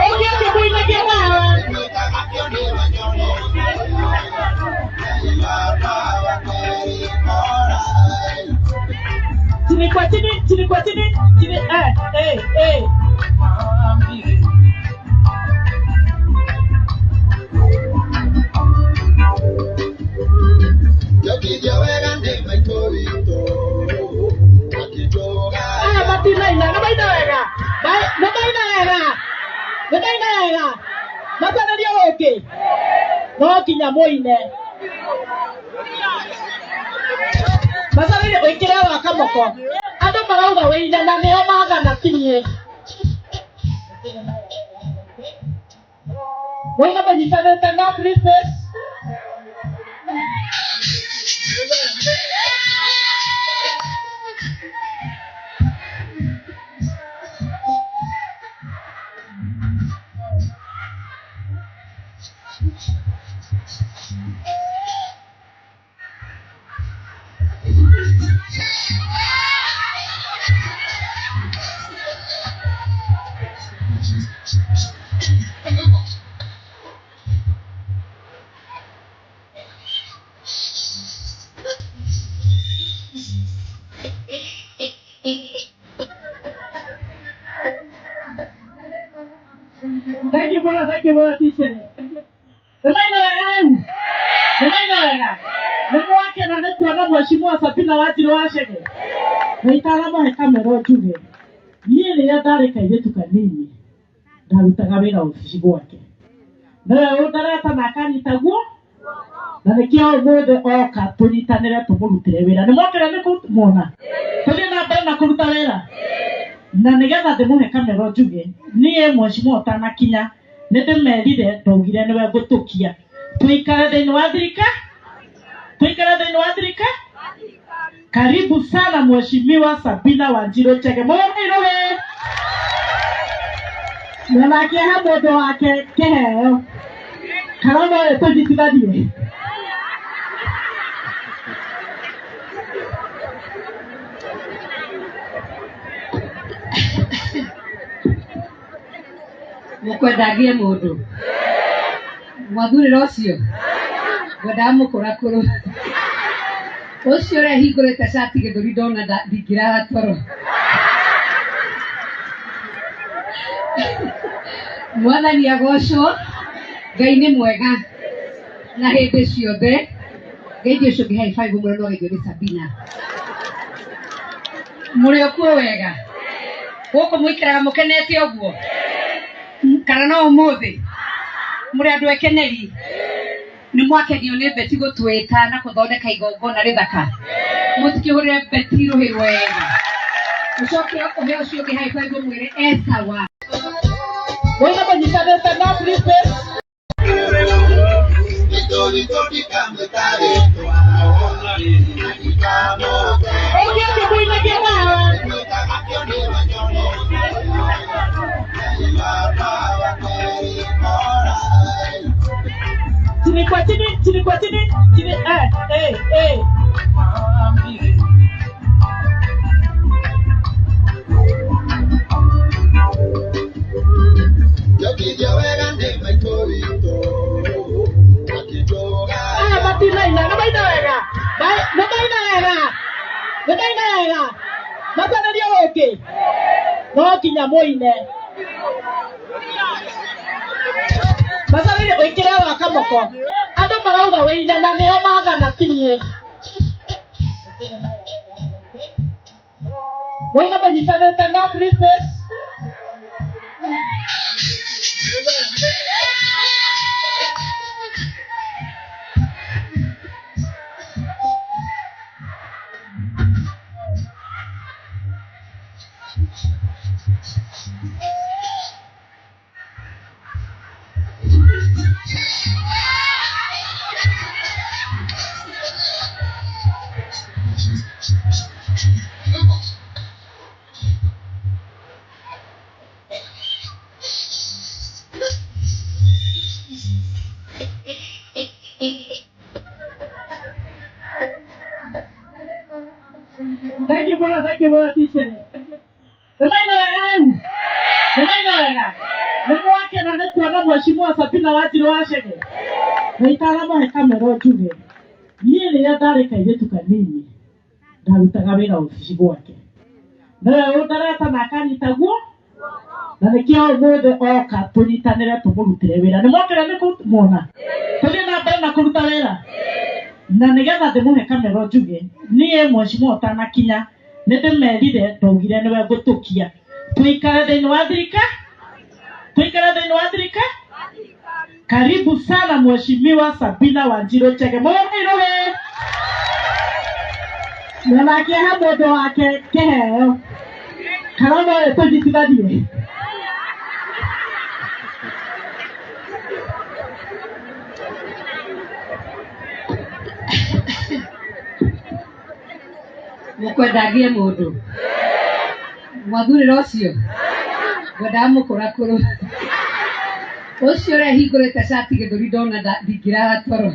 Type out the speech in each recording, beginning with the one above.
Ũngĩ ũkĩmũinagia nawe. Chini kwa chini, chini kwa chini, chini, eh, eh, eh. Aya matinaina, nĩ maina wega. Nĩ maina wega. Nĩ maina wega. Matarĩrie rũngĩ. No nginya mũine. Matarĩrie wĩkĩre wa kamoko. Andũ marauga wĩine na nĩo magana kinyie. Mũine mũnyitanĩte na Princess. Thank you mũno, thank you mũno teacher. Nĩ maina wega rĩu? Nĩ maina wega? Nĩ mwakena nĩ kuona mheshimiwa Sabina Wanjiru wa Chege? Na itanamũhe kamera njuge, niĩ rĩrĩa ndarĩ kairĩtu kanini ndarutaga wĩra obici gwake. Nowe ũndareta na akanyita guo na nĩkĩo ũmũthĩ oka tũnyitanĩre tũmũrutĩre wĩra. Nĩ mwakena nĩ kũmuona? Tũthiĩ na mbere na kũruta wĩra? Na nĩgetha ndĩmũhe kamera njuge, niĩ mheshimiwa ũtanakinya nĩ ndĩmerire ndaugire nĩwe ngũtũkia tũikare thĩinĩ wa thirika, tũikare thĩinĩ wa thirika. Karibu sana mheshimiwa Sabina Wanjiru Chege. Mũrũmĩrĩre na nake he mũndũ wake kĩheo kana no tũnyitithanie. Mũkwenda ngĩe mũndũ mwathurĩra ũcio ngwendaga mũkũrakũrũ ũcio ũrĩa hingũrĩte cati gĩthũri ndona ndingĩrara toro. Mwathani agocwo, Ngai nĩ mwega na hĩndĩ ciothe. Ngeithio ũcio ũngĩ high five mũno no geithio nĩ Sabina. Mũrĩ o kuo wega gũkũ mũikaraga mũkenete ũguo kana no ũmũthĩ mũrĩ andũ ekeneri? Nĩ mwakenio nĩ Beti gũtwĩta na kũthondeka igongona rĩthaka? Mũtikĩhũrĩre Beti rũhĩ rwega, ũcoke ũhe ũcio ũngĩ high five ũmwĩre esawa. Mũine mũnyitanĩte na Princess. Ũngĩ ũkĩmũinagia nawe. Chini kwa chini, chini kwa chini, chini, eh, eh, eh. Aya matinaina, nĩ maina wega. Nĩ maina wega. Nĩ maina wega. Matarĩrie rũngĩ. No nginya mũine. Matarĩrie wĩkĩre wa kamoko. Andũ marauga wĩine na nĩo magana kinyie. Mũine mũnyitanĩte na Princess. Thank you mũno, thank you mũno teacher. Nĩmaina wega rĩu? Nĩmaina wega? Nĩ mwakena nĩ kuona mheshimiwa Sabina Wanjiru wa Chege? Na itaramũhe kamera njuge, niĩ rĩrĩa ndarĩ kairĩtu kanini ndarutaga wĩra obici gwake, nowe ũndareta na akanyita guo, na nĩkĩo ũmũthĩ oka tũnyitanĩre tũmũrutĩre wĩra. Nĩ mwakena nĩ kũmuona? Tũthiĩ na mbere na kũruta wĩra, na nĩgetha ndĩmũhe kamera njuge, niĩ mheshimiwa ũtanakinya nĩ ndĩmerire, ndaugire nĩwe ngũtũkia tuikare thĩinĩ wa thirika, tuikare thĩinĩ wa thirika. Karibu sana Mheshimiwa Sabina Wanjiru Chege. Mũrũmĩrĩre na nake he mũndũ wake kĩheo kana no tũnyitithanie. Mũkwenda ngie mũndũ mwathurĩra ũcio ngwendaga mũkũrakũrũ ũcio ũrĩa hingũrĩte cati gĩthũri ndona ndingĩrara toro.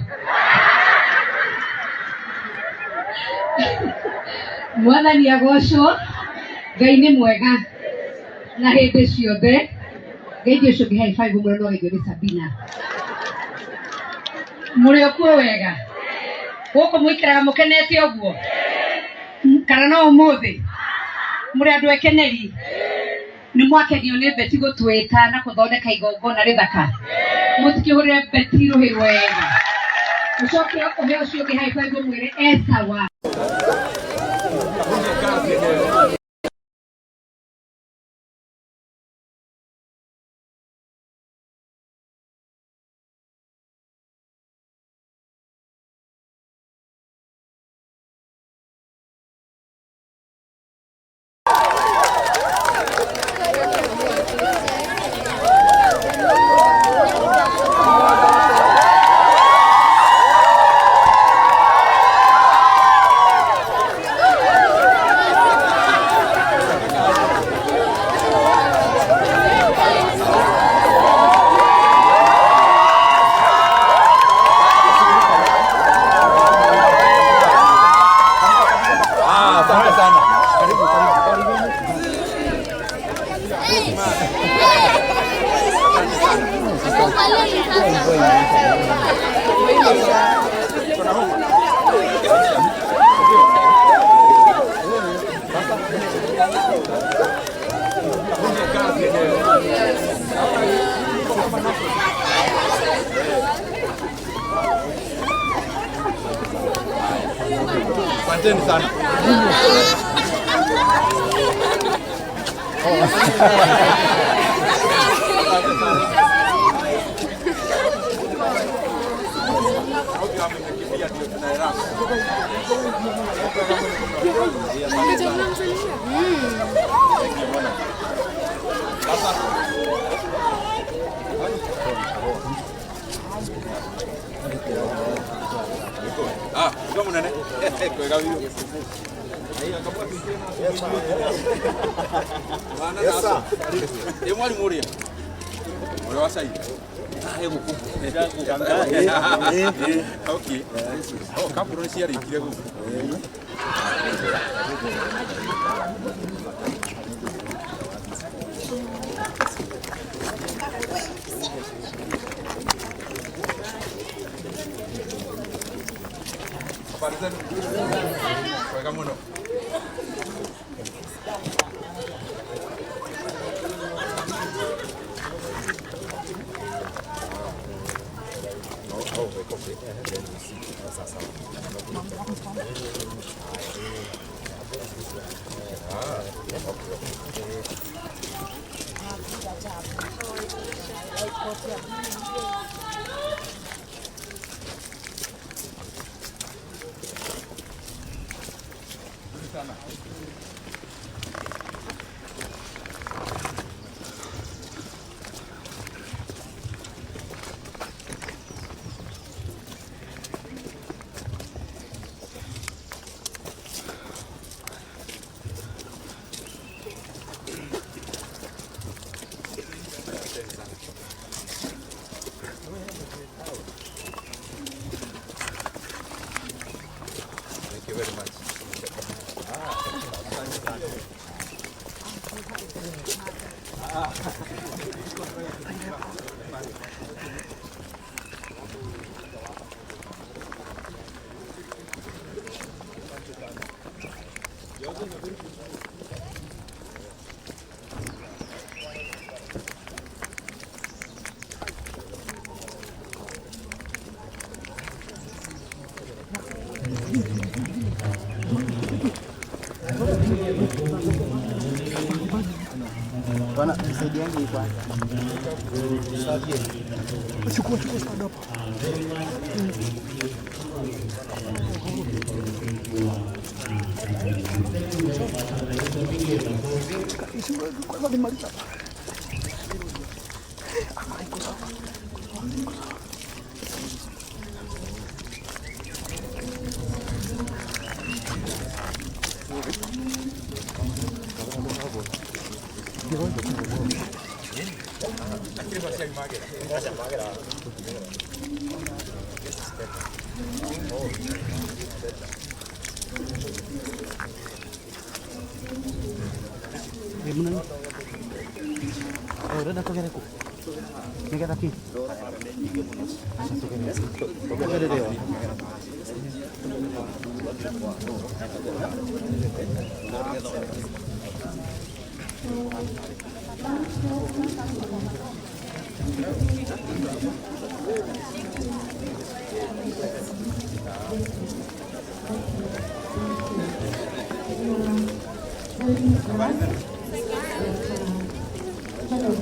Mwathani agocwo, Ngai nĩ mwega na hĩndĩ ciothe. Ngeithio ũcio ũngĩ high five mũno no geithio nĩ Sabina. Mũrĩ o kuo wega gũkũ mũikaraga mũkenete ũguo kana no ũmũthĩ mũrĩ andũ ekeneri? Nĩ mwakenio nĩ Beti gũtwĩta na kũthondeka igongona rĩthaka? Mũtikĩhũrĩre Beti rũhĩ rwega, ũcoke ũhe ũcio ũngĩ high five ũmwĩre esawa. Asante sana. Karibu, karibu. Asanteni sana. Ah, ndio munene. Kwega biũ. Yes, sir. Ĩ mwarimũ ũrĩa? Ũrĩa wa cai? Okay. Oh, kambũro nĩ ciarĩkire gũkũ. Habari zenu? Kwega mũno. Thank you very much. Bwana, nisaidiange kwanza. Chukua, chukua stand hapo. Kwanza nimaliza. Ah, iko sawa. Iko sawa. Urenda tugere kũ? Nĩgetha kĩ? Tũgerere o.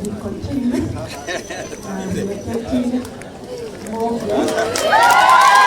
We continue. We're getting more guests.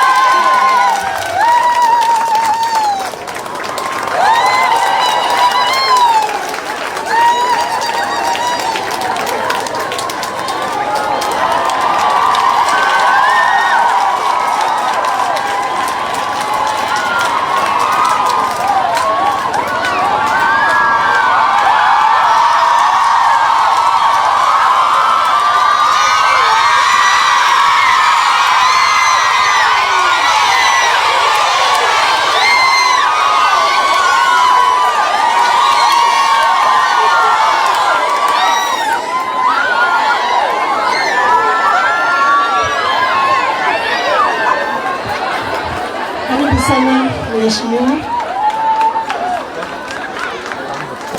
Karibu sana mheshimiwa.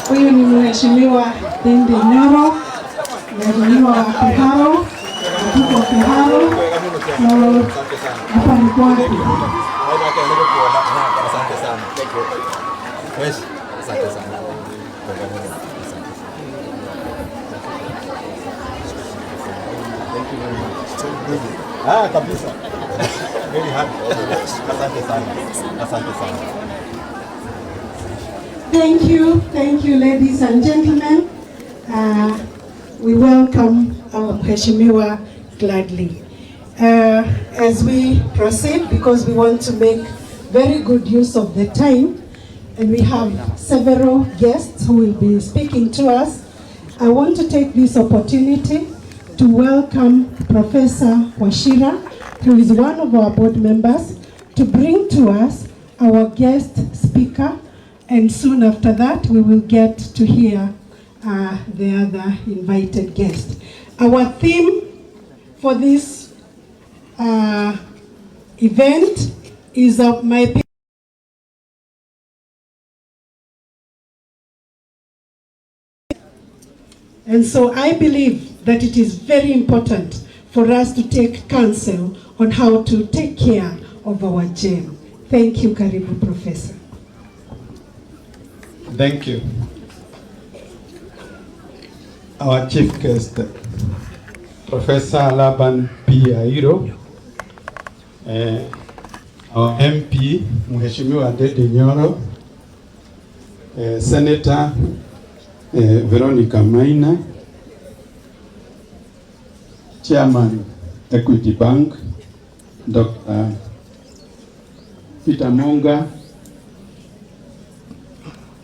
Huyu ni Mheshimiwa Ndindi Nyoro, mheshimiwa wa Kiharu, tuko Kiharu, so hapa ni kwake. Asante sana. Asante sana. Thank you very much. Ah, kabisa. Very happy. Asante sana. Asante sana. Thank you, ladies and gentlemen. We welcome our Mheshimiwa gladly. As we proceed, because we want to make very good use of the time, and we have several guests who will be speaking to us, I want to take this opportunity to welcome Professor Wachira, who is one of our board members, to bring to us our guest speaker, and soon after that we will get to hear the other invited guest. Our theme for this event is my And so I believe that it is very important for us to take counsel on how to take care of our gem. Thank you, Karibu Professor. Thank you. Our chief guest, Professor Laban P. Airo, our MP, Mheshimiwa Ndindi Nyoro, Senator Veronica Maina, Chairman Equity Bank, Dr. Peter Monga,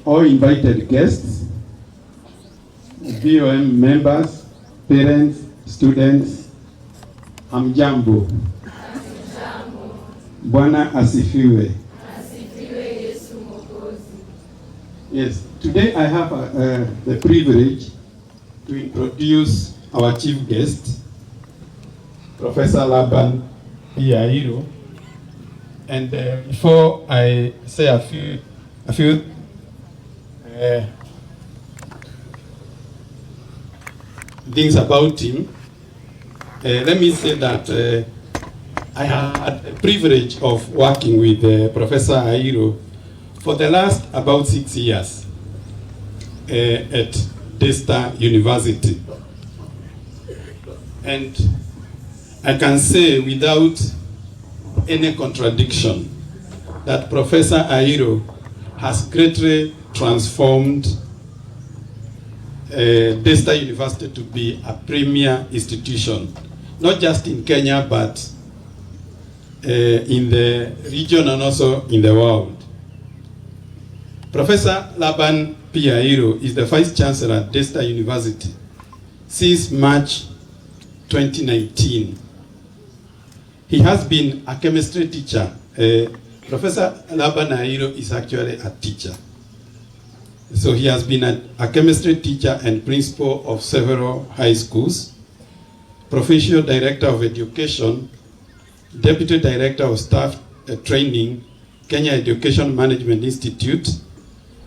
all invited guests, BOM members, parents, students, hamjambo. Bwana asifiwe. Yes, today I have the privilege to introduce our chief guest, Professor Laban P. Airu. And before I say a few things about him, let me say that I had the privilege of working with Professor Airu for the last about 6 years at Daystar University. And I can say without any contradiction that Professor Airu has greatly transformed Daystar University to be a premier institution, not just in Kenya, but in the region and also in the world. Professor Laban P. Airu is the Vice Chancellor at Daystar University since March 2019. He has been a chemistry teacher. Professor Laban Airu is actually a teacher. So he has been a chemistry teacher and principal of several high schools, provincial director of education, deputy director of staff training, Kenya Education Management Institute,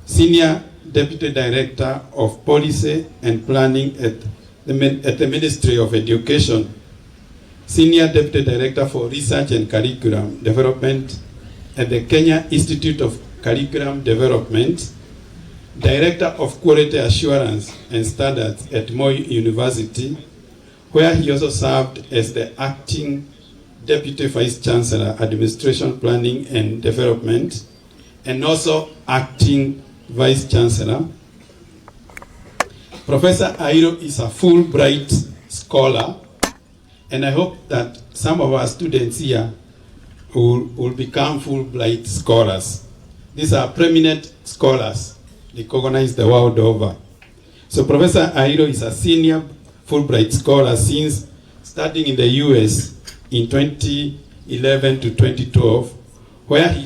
senior deputy director of policy and planning at the Ministry of Education, senior deputy director for research and curriculum development at the Kenya Institute of Curriculum Development, director of quality assurance and standards at Moi University, where he also served as the acting deputy vice chancellor, administration planning and development, and also acting vice chancellor. Professor Airu is a Fulbright scholar, and I hope that some of our students here will become Fulbright scholars. These are prominent scholars recognized the world over. So Professor Airu is a senior Fulbright scholar since studying in the US in 2011 to 2012, where he